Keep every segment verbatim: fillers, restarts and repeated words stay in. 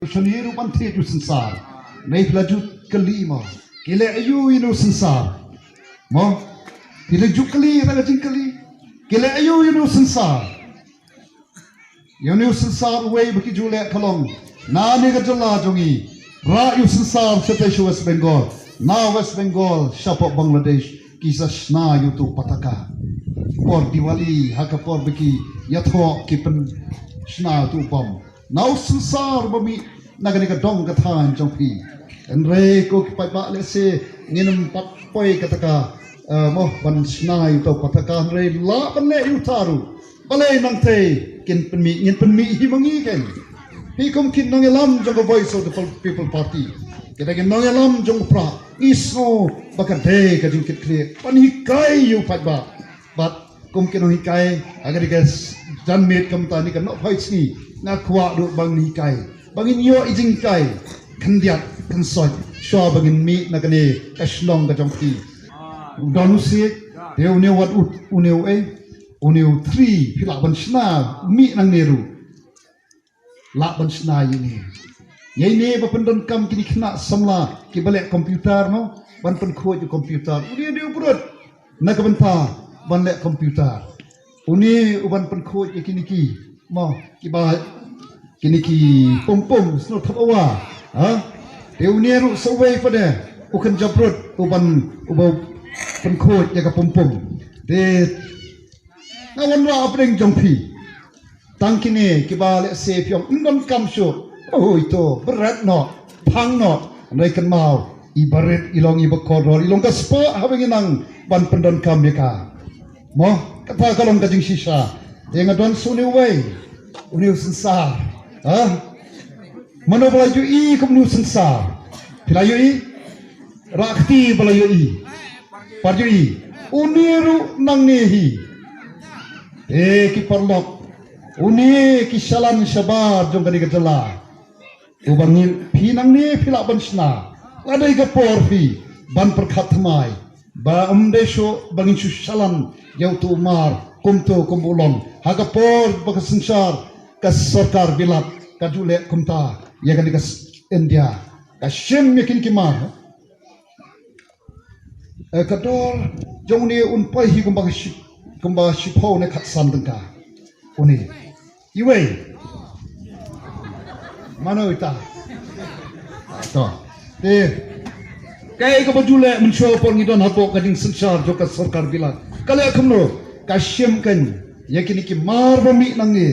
Shane ruh ban thied ïa u synsar. Nai phi la ju kylli mo, ki leh aïu ïa une u synsar? Mo, phi la ju kylli, ïa ka jingkylli, ki leh aïu ïa une u synsar? Ïa une u synsar uwei ba ki ju leh ka long, na kane ka jylla jong ngi, rah ïa u synsar shatei sha West Bengal. Na West Bengal shapoh Bangladesh ki sa shna ïa uto u pataka. Por Diwali, ha ka por ba ki ïathoh, ki pynshna ïa uto u bom. Na u synsar ba mih na kane ka dong ka thaiñ jong phi. Hynrei ko ki paidbah, lehse ngin ym pat poi kata ka, eh, mo, ban shna ïa uto u pataka, hynrei lah ban leh ïa uta ruh. Balei nangtei kin pynmih, ngin pynmih hi ma ngi keiñ. Phi kum ki nongïalam jong ka Voice of the People Party, kita ki nongïalam jong u Prah, ngi sngew ba ka dei ka jingkitkhlieh ban hikai ïa u paidbah. Bad kum ki nonghikai, ha kane ka janmiet kumta, kane ka nohphai sngi, nga kwah ruh ban hikai, ba ngin ïoh i jinghikai khyndiat khynsoit shuwa ba ngin mih na kane ka shnong ka jong phi. U don u siej, te une u wat, u, une u ei, une u three, phi lah ban shna, mih nangne ruh. Lah ban shna ïa ine. Ïa ine ba pyndonkam kine ki khynnah samla kiba leh computer, mo, ban pynkhuid ïa computer. Une u dei u brut na ka bynta ban leh computer. Une u ban pynkhuid ïa kine ki, mo, kiba, kine ki pum pum, snow thap awa. Ha? Te une ruh sa uwei pat de, u kynja brut, u ban, u ba pynkhuid ïa ka pum pum. Te nga wanrah hapdeng jong phi. Tang kine kiba lehse phi ong ym donkam shuh. Oi to, bret noh, phang noh. Hynrei kynmaw, i barit i long iba kordor, i long ka spah haba ngi nang ban pyndonkam ïa ka. Mo, kata ka long ka jingshisha. Te nga don sa une uwei, une u synsar. Ha? Mano ba la ïohi kum une u synsar? Phi la ïohi? Rah kti ba la ïohi. Pat ïohi. Une ruh nangne hi. Eh, ki paralok, une ki shalan shabar jong kane ka jylla. Uba ngin, phi nangne phi lah ban shna. La dei ka por phi ban pyrkhat thymmai. Ba ym dei shuh ba ngin shu shalan ïa uto u mar kumto kumba u long. Ha ka por ba ka synshar ka sorkar Bilat ka ju leh kumta ïa kane ka s-, India. Ka shim ïa kine ki mar. Eh, ka dor jong une un poi hi kumba ka shi-, kumba shiphew ne khatsan tyngka. Une. Iwei. Mano ita? To. Te, kaei kaba ju leh mynshuwa por ngi don hapoh ka jingsynshar jong ka sorkar Bilat? Ka leh kumno? Ka shim keiñ ïa kine ki mar ba mih nangne.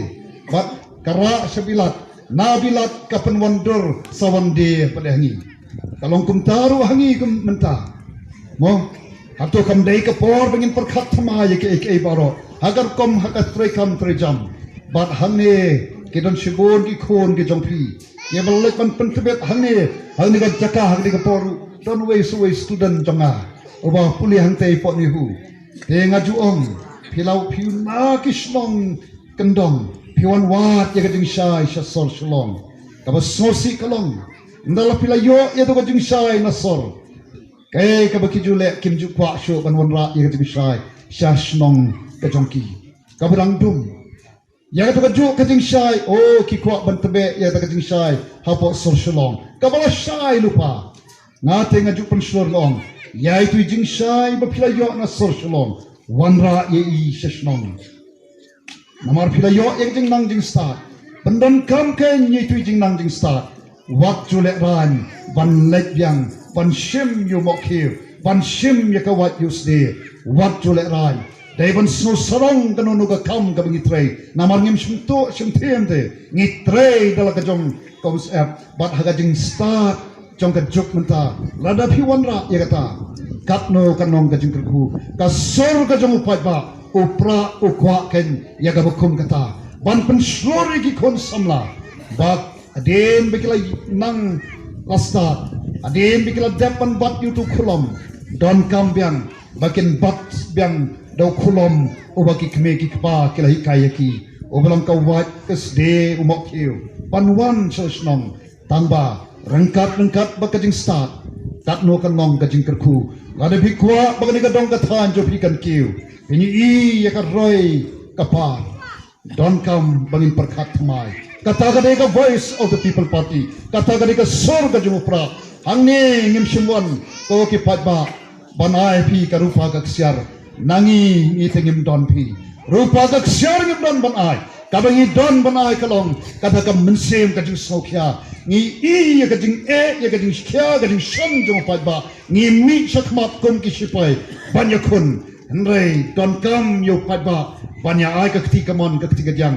Bad ka rah sha Bilat. Na Bilat ka pynwandur sa wan die pat de ha ngi. Ka long kumta ruh ha ngi kum mynta. Mo, hato kam dei ka por ba ngin pyrkhat thymmai ïa kiei kiei baroh, ha ka rukom, ha ka treikam treijam? Bad hangne ki don shibun ki khun ki jong phi kiba leit ban pyntbit hangne, hangne ka jaka, hangne ka por ruh don uwei sa uwei student jong nga uba pule hangtei hapoh NEHU. Te nga ju ong, phi la, phi na ki shnong kyndong, phi wan wad ïa ka jingshai sha sor Shillong. Kaba sngewsih ka long, ynda la phi la ïoh ïa ka jingshai na sor, kaei kaba ki ju leh, kim ju kwah shuh ban wanrah ïa ka jingshai sha shnong ka jong ki. Kaba dang dum, ïa kata ka juh ka jingshai, oh, ki kwah ban tbeh ïa kata ka jingshai hapoh sor Shillong. Kaba la shai lypa. Nga te nga ju pynshlur, nga ong, ïa itu i jingshai ba phi la ïoh na sor Shillong, wanrah ïa i sha shnong. Namar phi la ïoh ïa ka jingnang jingstad. Pyndonkam keiñ ïa itu i jingnang jingstad. Wat ju lehraiñ ban leit biang ban shim ïa u mohkhiew, ban shim ïa ka wait ïa u sdie. Wat ju lehraiñ. Dei ban sngewsarong kano kano ka kam kaba ngi trei. Namar ngim shym tuh shym thiem te, ngi trei da la ka jong ka umsyep. Bad ha ka jingstad jong ka juk mynta, lada phi wanrah ïa kata, katno kan long ka jingkyrkhu. Ka sur ka jong u paidbah, u Prah u kwah keiñ ïa kaba kum kata, ban pynshlur ïa ki khun samla. Bad hadien ba ki la nang la stad, hadien ba ki la dep ban bat ïa uto u khulom, donkam biang ba kin bat biang da u khulom uba ki kmie ki kpa ki la hikai ïa ki, uba long ka wait ka sdie u mohkhiew, ban wan sha shnong. Tangba ryngkat ryngkat bad ka jingstad, katno kan long ka jingkyrkhu. Lada phi kwah ba kane ka dong ka thaiñ jong phi kan kiew, phin ïohi ïa ka roi ka par. Donkam ba ngin pyrkhat thymmai. Kata ka dei ka Voice of the People Party. Kata ka dei ka sur ka jong u Prah. Hangne ngim shym wan ko ki paidbah ban ai phi ka rupa ka ksiar. Na ngi, ngi te ngim don phi rupa ka ksiar, ngim don ban ai. Kaba ngi don ban ai ka long kata ka mynsiem ka jingsngewkhia. Ngi i ïa ka jingeh, ïa ka jingkhia, ka jingshon jong u paidbah. Ngi mih shakhmat kum ki shipai ban ïakhun. Hynrei donkam ïa u paidbah ban ïa ai ka kti kamon, ka kti kadiang.